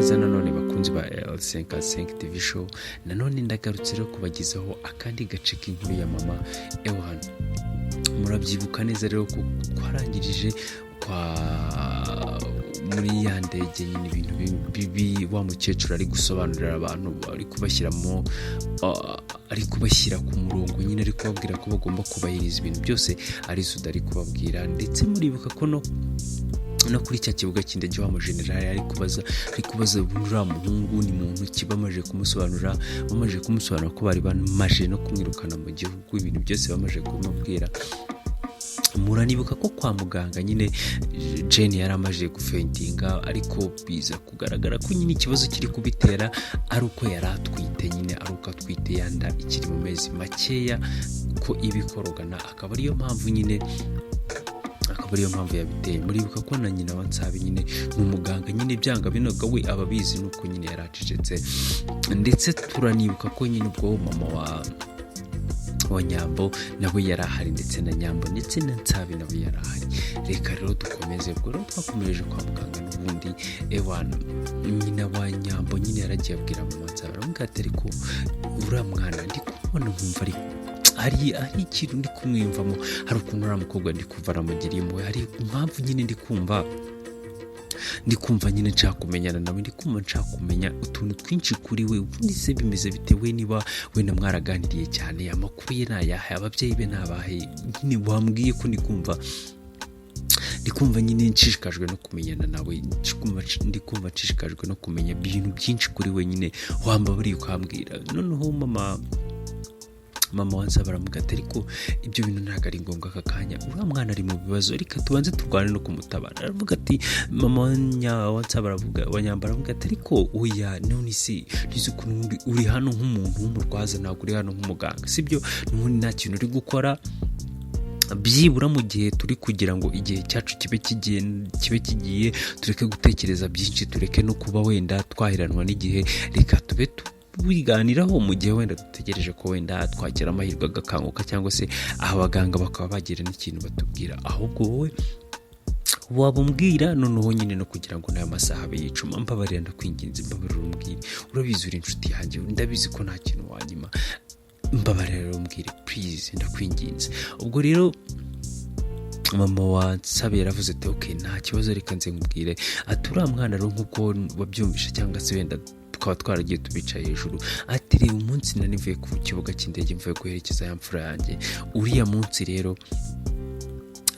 Neza nanone bakunzi ba L55 TV Show, nanone ndagarutse rero kubagezaho akandi gace k'inkuru ya mama Ewan. Murabyibuka neza rero ko twarangirije kwa muri ya ndege nyine, ibintu bibi wa mukecuru ari gusobanurira abantu, ari kubashyiramo, ari kubashyira ku murongo nyine, ari kubabwira ko bagomba kubahiriza ibintu byose ari Suda ari kubabwira. Ndetse muribuka ko no kuri cya kibuga cy'indege wa mujenerali ari kubaza uriya muhungu ni muntu ki. Bamaze kumusobanurira ko bari bamaze no kumwirukana mu gihugu, ibintu byose bamaze kumubwira. Muranibuka ko kwa muganga nyine Jane yari amaze gufaintinga, ariko biza kugaragara ko nyine ikibazo kiri kubitera ari uko yari atwite nyine, ari uko atwite yanda ikiri mu mezi makeya ko ibikorogana, akaba ariyo mpamvu yabiteye. Muribuka ko na nyina wa Nsabi nyine ni umuganga nyine, byanga binoga we aba abizi, nuko nyine yari acecetse. Ndetse turanibuka ko nyine ubwo mama wa Nyambo nawe yari ahari, ndetse na Nyambo ndetse na Nsabi nawe yari ahari. Reka rero dukomeze. Ubwo rero twakomereje kwa muganga n'ubundi. Ewana, nyina wa Nyambo nyine yaragiye abwira mama Nsabi, aramubwira ati: "Ariko uriya mwana ndi kubona nkumva ari hari ikintu ndi kumwiyumvamo, hari ukuntu uriya mukobwa ndi kumva aramugiriye impuhwe, hari impamvu nyine ndi kumva nyine nshaka kumenyana nawe, ndi kumva nshaka kumenya utuntu twinshi kuri we. Ubundi se bimeze bitewe niba wenda mwaraganiriye cyane, amakuru ye ni ayahe, ababyeyi be ni abahe? Nyine wambwiye ko ndi kumva nyine nshishikajwe no kumenyana nawe, ndi kumva nshishikajwe no kumenya ibintu byinshi kuri we nyine, wambabariye ukambwira." Noneho mama wa Nsabi aramubwira ati: "Ariko ibyo bintu ntabwo ari ngombwa aka kanya, uriya mwana ari mu bibazo, reka tubanze turwane no kumutabara." Aravuga ati, mama wa Nsabi aravuga, wa Nyambo aravuga ati: "Ariko oya, none se ntizi ukuntu uri hano nk'umuntu w'umurwaza, ntabwo uri hano nk'umuganga, sibyo? N'ubundi nta kintu uri gukora, byibura mu gihe turi kugira ngo igihe cyacu kibe kigiye, tureke gutekereza byinshi, tureke no kuba wenda twaheranwa n'igihe, reka tube tubiganiraho mu gihe wenda dutegereje ko wenda twagira amahirwe agakanguka, cyangwa se abaganga bakaba bagira n'ikintu batubwira. Ahubwo wowe waba umbwira noneho nyine no kugira ngo n'aya masaha abe yicuma. Mbabarira, ndakwinginze, mbabarira umbwire. Urabizi uri inshuti yanjye, ndabizi ko nta kintu wanyima, mbabarira rero umbwire, please, ndakwinginze." Ubwo rero mama wa Nsabi yaravuze ati: "Ok, nta kibazo, reka nze nkubwire." Ati: "Uriya mwana rero nk'uko wabyumvishe, cyangwa se wenda tukaba twaragiye tubicaye hejuru," ati: "reba umunsi nari mvuye ku kibuga cy'indege, mvuye guherekeza ya mfura yanjye, uriya munsi rero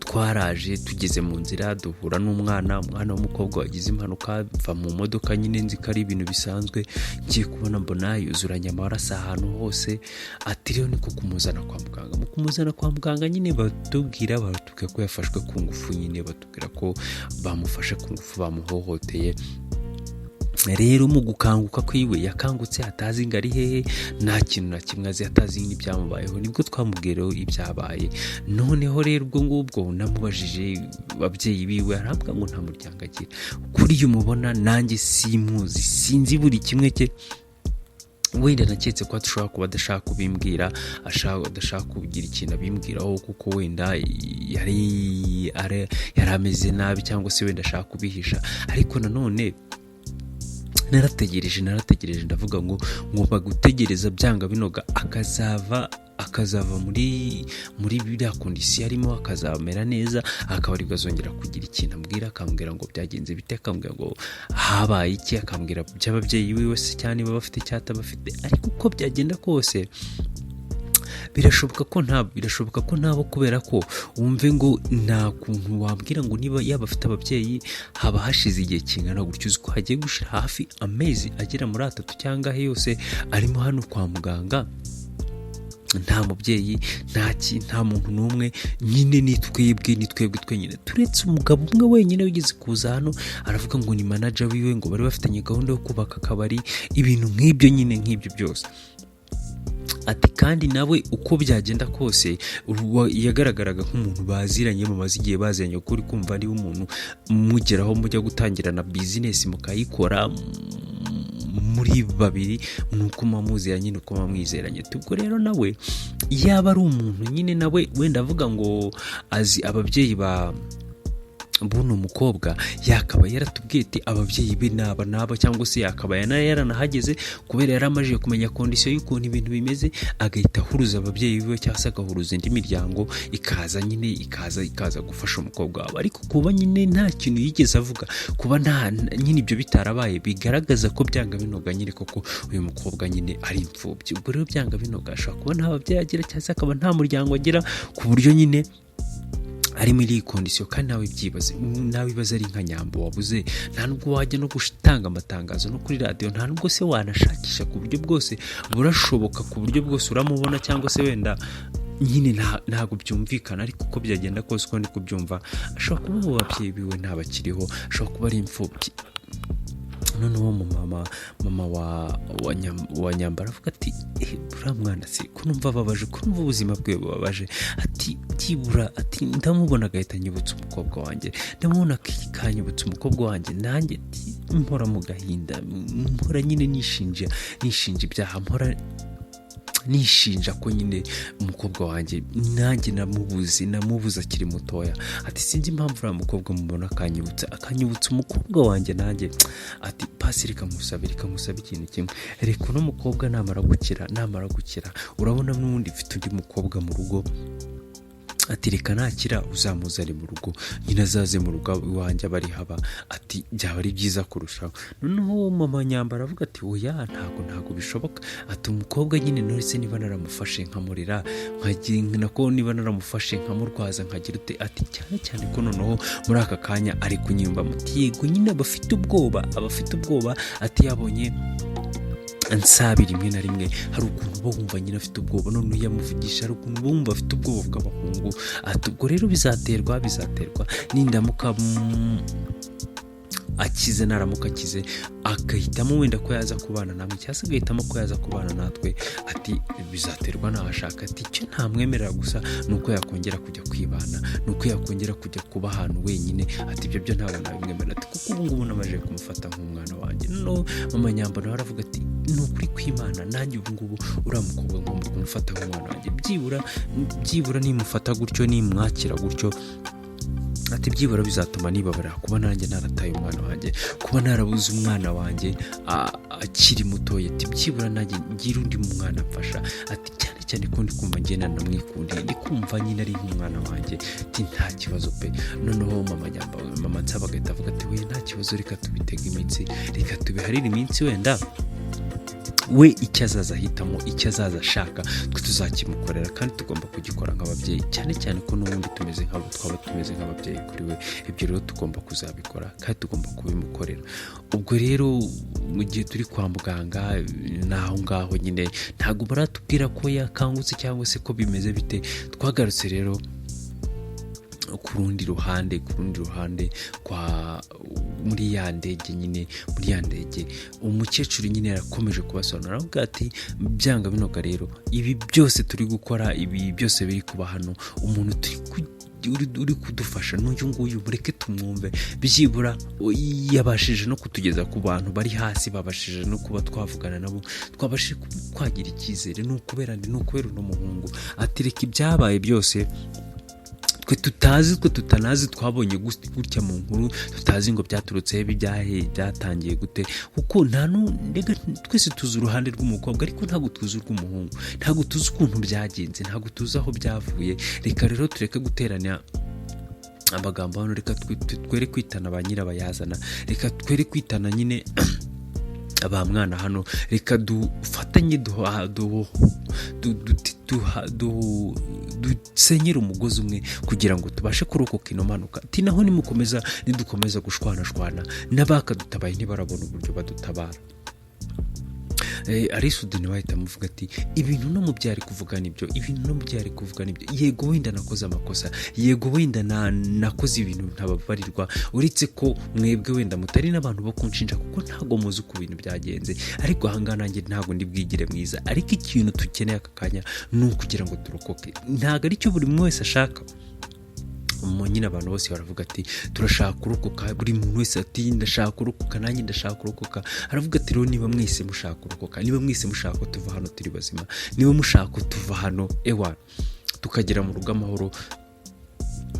twaraje tugeze mu nzira duhura n'umwana, umwana w'umukobwa wagize impanuka, mva mu modoka nyine nzi ko ari ibintu bisanzwe, ngiye kubona mbona yuzuranye amaraso ahantu hose." Ati: "Rero niko kumuzana kwa muganga. Mu kumuzana kwa muganga nyine baratubwira ko yafashwe ku ngufu nyine, batubwira ko bamufashe ku ngufu, bamuhohoteye. Rero mu gukanguka kwiwe yakangutse atazi ngo ari hehe, nta kintu na kimwe azi, atazi n'ibyamubayeho. Nibwo twamubwiyeho ibyabaye. Noneho rero ubwo ngubwo namubajije ababyeyi biwe, arambwira ngo nta muryango agira. Kuri iyo umubona nanjye simuzi, sinzi buri kimwe cye. Wenda naketse ko ashobora kuba adashaka kubimbwira, adashaka kugira ikintu abimbwiraho kuko wenda yari ameze nabi, cyangwa se wenda ashaka kubihisha. Ariko nanone narategereje, ndavuga ngo ngomba gutegereza byanga binoga akazava muri biriya condition arimo, akazamera neza, akaba aribwo azongera kugira ikintu ambwira, akambwira ngo byagenze bite, akambwira ngo habaye iki, akambwira by'ababyeyi biwe se, cyangwa niba bafite cyangwa atabafite. Ariko uko byagenda kose birashoboka ko ntabo, kubera ko wumve ngo nta kuntu wambwira ngo niba yaba afite ababyeyi haba hashize igihe kingana gutyo, uzi ko hagiye gushira hafi amezi agera muri 3 cyangwa ahe yose arimo hano kwa muganga, nta mubyeyi, nta muntu n'umwe nyine, ni twebwe twenyine, turetse umugabo umwe wenyine wigeze kuza hano, aravuga ngo ni manager wiwe, ngo bari bafitanye gahunda yo kubaka akabari, ibintu nk'ibyo nyine, nk'ibyo byose." Ati: "Kandi nawe uko byagenda kose yagaragaraga nk'umuntu baziranye, mumaze igihe baziranye, kuko uri kumva niba umuntu mugeraho mujya gutangirana business mukayikora muri babiri, ni uko muba muziranye, ni uko muba mwizeranye. Ubwo rero nawe yaba ari umuntu nyine nawe wenda avuga ngo azi ababyeyi ba Buno mukobwa yakaba yaratubwiye ati ababyeyi be naba naba, cyangwa se yakaba yaranahageze kubera yari amajije kumenya condition y'ukuntu ibintu bimeze, agahita ahuruza ababyeyi biwe cyangwa se agahuruza indi miryango ikaza nyine ikaza gufasha umukobwa wabo. Ariko kuba nyine nta kintu yigeze avuga, kuba nta nyine ibyo bitarabaye, bigaragaza ko byanga binoga nyine koko uyu mukobwa nyine ari imfubyi. Ubwo rero byanga binoga ashobora kuba nta babyeyi agira cyangwa se akaba nta muryango agira, ku buryo nyine ari muri iyi condition. Kandi nawe byibaze, nawe ibaze ari nka Nyambo wabuze, nta nubwo wajya no gutanga amatangazo no kuri radiyo, nta nubwo se wanashakisha ku buryo bwose burashoboka, ku buryo bwose uramubona, cyangwa se wenda nyine ntabwo byumvikana. Ariko uko byagenda kose, uko ndi kubyumva, ashobora kuba abo babyeyi biwe ntabakiriho, ashobora kuba ari imfubyi. Noneho mama wa Nyambara avuga ati: "Uriya mwana se ko numva ababaje, ko numva ubuzima bwe bubabaje?" Ati: "Byibura," ati, "ndamubona agahita anyibutsa umukobwa wanjye, ndamubona akanyibutsa umukobwa wanjye." Nanjye ati: "Mpora mu gahinda, mpora nyine nishinja ibyaha, mpora nishinja ko nyine umukobwa wanjye nanjye namubuze akiri mutoya." Ati: "Sinzi impamvu uriya mukobwa mubona akanyibutsa umukobwa wanjye nanjye." Ati: "Pasi, reka nkusabe ikintu kimwe. Reka uno mukobwa namara gukira, urabona n'ubundi mfite undi mukobwa mu rugo." Ati: "Reka nakira uzamuzane mu rugo nyine, azaze mu rugo iwanjye aba ari haba." Ati: "Byaba ari byiza kurushaho." Noneho mama Nyambara aravuga ati: "Oya, ntabwo bishoboka." Ati: "Umukobwa nyine none niba naramufashe nkamurera, nako niba naramufashe nkamurwaza, nkagira ute?" Ati: "Cyane cyane ko noneho muri aka kanya ari kunyumva." Muti: "Yego nyine aba afite ubwoba." Ati: "Yabonye Nsabi rimwe na rimwe hari ukuntu uba wumva nyine afite ubwoba, noneho iyo amuvugisha hari ukuntu uba wumva afite ubwoba bw'abahungu." Ati: "Ubwo rero bizaterwa nindamuka akize, naramuka akize agahitamo wenda ko yaza kubana namwe cyangwa se agahitamo ko yaza kubana natwe." Ati: "Bizaterwa n'aho ashaka." Ati: "Icyo ntamwemerera gusa ni uko yakongera kujya kwibana, ni uko yakongera kujya kuba ahantu wenyine." Ati: "Ibyo byo ntabwo nabimwemerera." Ati: "Kuko ubu ngubu namaze kumufata nk'umwana wanjye." No mama Nyambaro nawe aravuga ati: "Ni ukuri kw'Imana, nanjye ubu ngubu uriya mukobwa ngomba kumufata nk'umwana wanjye. Byibura nimufata gutyo, nimwakira gutyo," ati, "byibura bizatuma nibabarira kuba nanjye narataye umwana wanjye, kuba narabuze umwana wanjye akiri mutoya." Ati: "Byibura nanjye ngira undi mwana mfasha." Ati: "Cyane cyane ko ndi kumva ngenda namwikundiye, ndi kumva nyine ari nk'umwana wanjye." Ati: "Nta kibazo pe." Noneho mama Nyamba, mama Nsaba agahita avuga ati: "We, nta kibazo, reka tubitege iminsi, reka tubiharire iminsi. Wenda we icyo azaza ahitamo, icyo azaza ashaka, twe tuzakimukorera, kandi tugomba kugikora nk'ababyeyi, cyane cyane ko n'ubundi tumeze nk'abo, twaba tumeze nk'ababyeyi kuri we. Ibyo rero tugomba kuzabikora kandi tugomba kubimukorera." Ubwo rero mu gihe turi kwa muganga ni aho ngaho nyine, ntabwo baratubwira ko yakangutse cyangwa se ko bimeze bite. Twagarutse rero ku rundi ruhande kwa muri ya ndege nyine, muri ya ndege umukecuru nyine yarakomeje kubasobanurira, aravuga ati: "Byanga binoga rero, ibi byose turi gukora, ibi byose biri kuba hano, umuntu uri kudufasha n'uyu nguyu, mureke tumwumve. Byibura yabashije no kutugeza ku bantu bari hasi, babashije no kuba twavugana nabo, twabashije twagira icyizere. Ni ukubera ni ukubera uno muhungu." Ati: "Reka ibyabaye byose twe tutazi, twe tutanazi, twabonye gutya mu nkuru, tutazi ngo byaturutse he, ibyahe, byatangiye gute, kuko nta ndega twese tuzi uruhande rw'umukobwa, ariko ntabwo tuzi urw'umuhungu, ntabwo tuzi ukuntu byagenze, ntabwo tuzi aho byavuye. Reka rero tureke guteranya amagambo hano, reka twere kwitana ba nyirabayazana, reka twere kwitana nyine ba mwana hano, reka dufatanye dusenyere umugozi umwe kugira ngo tubashe kurokoka ino mpanuka." Ati: "Naho nimukomeza, nidukomeza gushwanashwana, n'abakadutabaye ntibarabona uburyo badutabara." Arisudi nawe ahita amuvuga ati: "Ibintu no mu byari kuvuga nibyo, ibintu no mu byari kuvuga nibyo. Yego wenda nakoze amakosa, yego wenda nakoze ibintu ntababarirwa, uretse ko mwebwe wenda mutari n'abantu bo kunshinja kuko ntabwo muzi uko ibintu byagenze, ariko ahangaha nanjye ntabwo ndi bwigire mwiza. Ariko ikintu dukeneye aka kanya ni ukugira ngo turokoke. Ntabwo aricyo buri umwe wese ashaka?" Nyine abantu bose baravuga ati: "Turashaka kurokoka." Buri muntu wese ati: "Ndashaka kurokoka, nanjye ndashaka kurokoka." Aravuga ati: "Rero niba mwese mushaka kurokoka, niba mwese mushaka ko tuva hano turi bazima, niba mushaka ko tuva hano ewa tukagera mu rugo amahoro,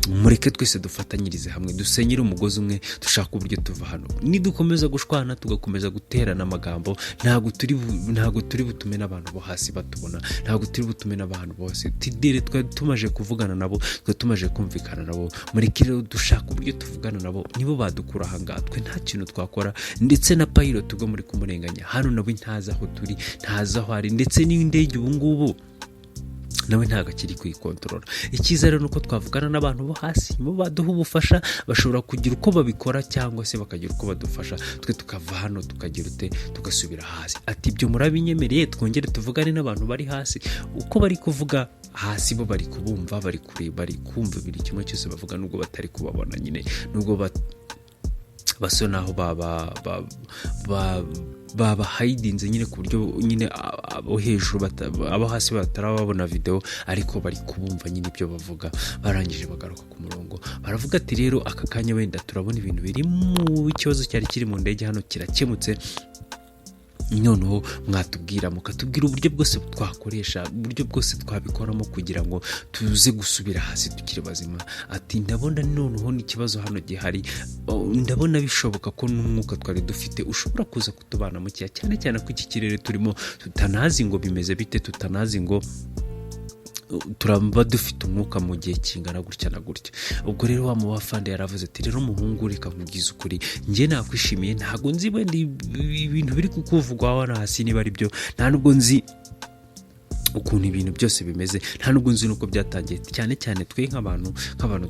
Mureke twese dufatanyirize hamwe, dusenyere umugozi umwe, dushaka uburyo tuva hano. Nidukomeza gushwana, tugakomeza guterana amagambo, ntabwo turi butume n'abantu bo hasi batubona, ntabwo turi butume n'abantu bose tidere. Twari tumaze kuvugana nabo, twari tumaze kumvikana nabo. Mureke rero dushaka uburyo tuvugana nabo, nibo badukura ahangaha. Twe nta kintu twakora. Ndetse na pilot ubwo muri kumurenganya hano, nawe ntazi aho turi, ntazi aho ari, ndetse n'indege ubu ngubu nawe ntabwo akiri kuyikontorora. Icyiza rero ni uko twavugana n'abantu bo hasi, bo baduha ubufasha, bashobora kugira uko babikora cyangwa se bakagira uko badufasha, twe tukava hano, tukagira ute, tugasubira hasi. Ati: "Ibyo murabinyemereye, twongere tuvugane n'abantu bari hasi?" Uko bari kuvuga hasi, bo bari kubumva, bari kureba, bari kumva buri kimwe cyose bavuga, nubwo batari kubabona nyine, nubwo basa naho babahayidinze nyine, ku buryo nyine abo hejuru, abo hasi batarababona videwo, ariko bari kubumva nyine ibyo bavuga. Barangije bagaruka ku murongo, baravuga ati: "Rero aka kanya wenda turabona ibintu biri mu kibazo cyari kiri mu ndege hano kirakemutse. Noneho mwatubwira, mukatubwira uburyo bwose twakoresha, uburyo bwose twabikoramo kugira ngo tuze gusubira hasi tukiri bazima." Ati: "Ndabona noneho n'ikibazo hano gihari, ndabona bishoboka ko n'umwuka twari dufite ushobora kuza kutubana mukeya, cyane cyane ko iki kirere turimo tutanazi ngo bimeze bite, tutanazi ngo turaba dufite umwuka mu gihe kingana gutya na gutya." Ubwo rero wa mubafande yaravuze ati: "Rero umuhungu, reka nkubwize ukuri, njye nakwishimiye. Ntabwo nzi wenda ibintu biri kukuvugwaho hano hasi niba ari byo, nta nubwo nzi ukuntu ibintu byose bimeze, nta nubwo nzi n'uko byatangiye. Cyane cyane twe nk'abantu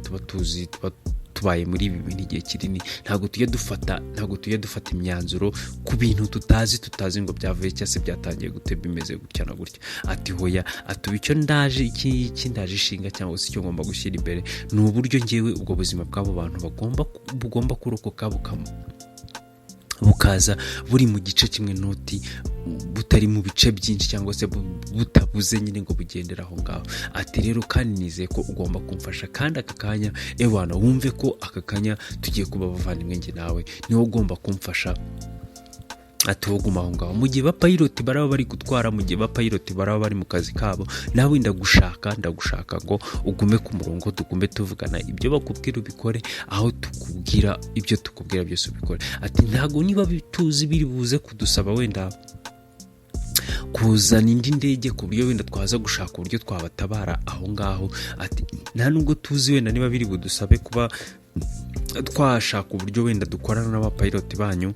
tuba tuzi, tuba tubaye muri ibi bintu igihe kinini, ntabwo tujya dufata imyanzuro ku bintu tutazi ngo byavuye cyangwa se byatangiye gute, bimeze gutya na gutya." Ati: "Hoya." Ati: "Ubu icyo ndaje, iki ndaje ishinga cyangwa se icyo ngomba gushyira imbere ni uburyo ngewe ubwo buzima bw'abo bantu bugomba kurokoka, bukaza buri mu gice kimwe, noti butari mu bice byinshi cyangwa se butabuze nyine ngo bugendere aho ngaho." Ati: "Rero kandi nizeye ko ugomba kumfasha, kandi aka kanya, ewana, wumve ko aka kanya tugiye kuba abavandimwe njye nawe, niwe ugomba kumfasha." Ati: "Wowe guma aho ngaho mu gihe bapayiroti baraba bari gutwara, mu gihe bapayiroti baraba bari mu kazi kabo, nawe ndagushaka ngo ugume ku murongo, tugume tuvugana, ibyo bakubwira ubikore, aho tukubwira, ibyo tukubwira byose ubikore." Ati: "Ntabwo niba tuzi biri buze kudusaba wenda kuzana indi ndege ku buryo wenda twaza gushaka uburyo twabatabara aho ngaho." Ati: "Nta nubwo tuzi wenda niba biri budusabe kuba twashaka uburyo wenda dukorana n'abapayiroti banyu,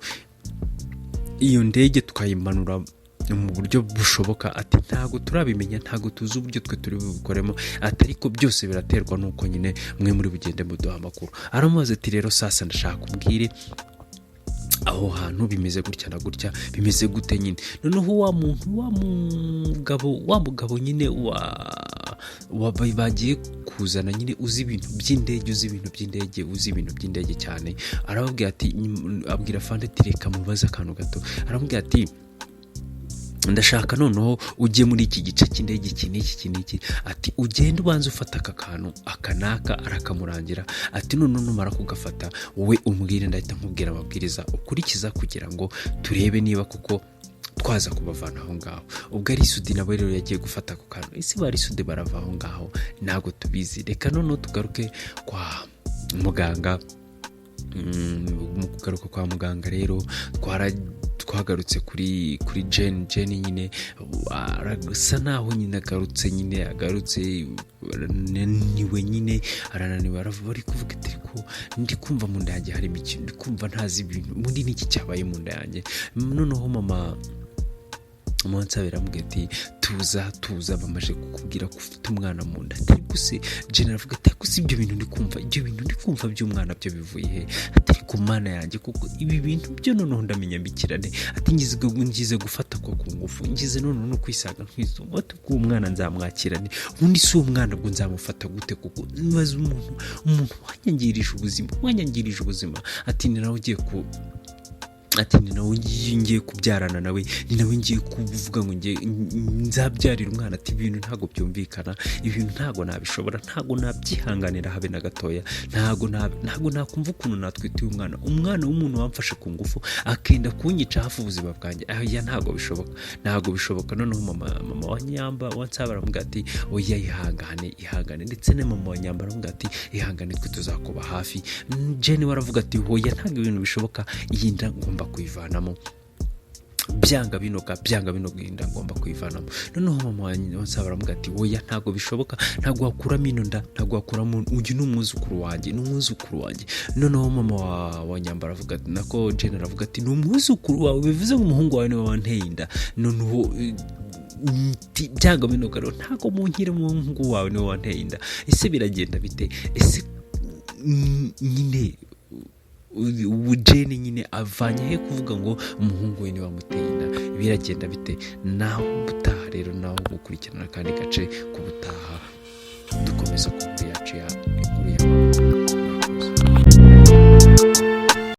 iyo ndege tukayimanura mu buryo bushoboka." Ati: "Ntabwo turabimenya, ntabwo tuzi uburyo twe turi bubikoremo." Ati: "Ariko byose biraterwa n'uko nyine mwe muri bugende muduha amakuru." Aramubaza ati: "Rero sasa ndashaka umbwire aho hantu bimeze gutya na gutya, bimeze gute nyine?" Noneho wa muntu, wa mugabo nyine wa bagiye kuzana nyine, uzi ibintu by'indege, uzi ibintu by'indege cyane, arababwira ati, abwira fande ati: "Reka mubaze akantu gato." Aramubwira ati: "Ndashaka noneho ujye muri iki gice cy'indege, iki n'iki, iki n'iki." Ati: "Ugende ubanze ufata aka kantu aka n'aka." Arakamurangira. Ati: "Noneho numara kugafata, wowe umbwire, ndahita nkubwira amabwiriza ukurikiza kugira ngo turebe niba koko twaza kubavana aho ngaho." Ubwo Arisudi nawe rero yagiye gufata ako kantu. Ese ba Arisudi barava aho ngaho? Ntabwo tubizi. Reka noneho tugaruke kwa muganga. Mu kugaruka kwa muganga rero, twagarutse kuri Jeni nyine arasa naho nyine agarutse arananiwe nyine, arananiwe, aravuga, ari kuvuga ati: "Ariko ndi kumva mu nda yanjye harimo ikintu, ndi kumva ntazi ibintu ubundi ni iki cyabaye mu nda yanjye." Noneho mama umunsi aramubwira ati: "Tuza, tuza, bamaze kukubwira ko ufite umwana mu nda." Ati: "Ariko se?" Jeni aravuga ati: "Ariko se ibyo bintu ndi kumva, ibyo bintu ndi kumva by'umwana byo bivuye he?" Ati: "Ariko Mana yanjye, kuko ibi bintu byo noneho ndamenya mbikirane." Ati: Ngize gufata ko ku ngufu, ngize noneho no kwisanga nk'izo ati: "Ubwo uwo mwana nzamwakirane ubundi si uwo mwana, bwo nzamufata gute? Kuko nibaza umuntu wanyangirije ubuzima." Ati: "Ni nawe ugiye ku Ati: "Ni nawe ngiye kubyarana nawe, ni nawe ngiye kuvuga ngo nzabyarira umwana." Ati: "Ibintu ntabwo byumvikana, ibintu ntabwo nabishobora, ntabwo nabyihanganira habe na gatoya. Ntabwo nakumva ukuntu natwita uyu mwana, umwana w'umuntu wamfashe ku ngufu, akenda kunyica hafi ubuzima bwanjye. Oya, ntabwo bishoboka, ntabwo bishoboka." Noneho mama wa Nyamba wa Nsaba aramubwira ati: "Oya, ihangane, ihangane." Ndetse na mama wa Nyamba aramubwira ati: "Ihangane, twe tuzakuba hafi." Jane we aravuga ati: "Oya, ntabwo ibintu bishoboka, iyi nda ngomba kuyivanamo byanga binoga, byanga binoga, iyi nda ngomba kuyivanamo." Noneho mama wa Nsaba aramubwira ati: "Oya, ntabwo bishoboka, ntabwo wakuramo ino nda, ntabwo wakuramo, uyu ni umwuzukuru wanjye, ni umwuzukuru wanjye." Noneho mama wa Nyamba aravuga ati, nako Jane aravuga ati: "Ni umwuzukuru wawe, bivuze ngo umuhungu wawe niwe wanteye inda. Noneho byanga binoga rero ntabwo munkire, umuhungu wawe niwe wanteye inda. Ese biragenda bite?" Ese nyine ubu Jane nyine avanye he kuvuga ngo umuhungu we niwe wamuteye inda? Biragenda bite? Naho ubutaha rero, naho gukurikirana akandi gace k'ubutaha, dukomeza ku nkuru yacu ya inkuru ya mama.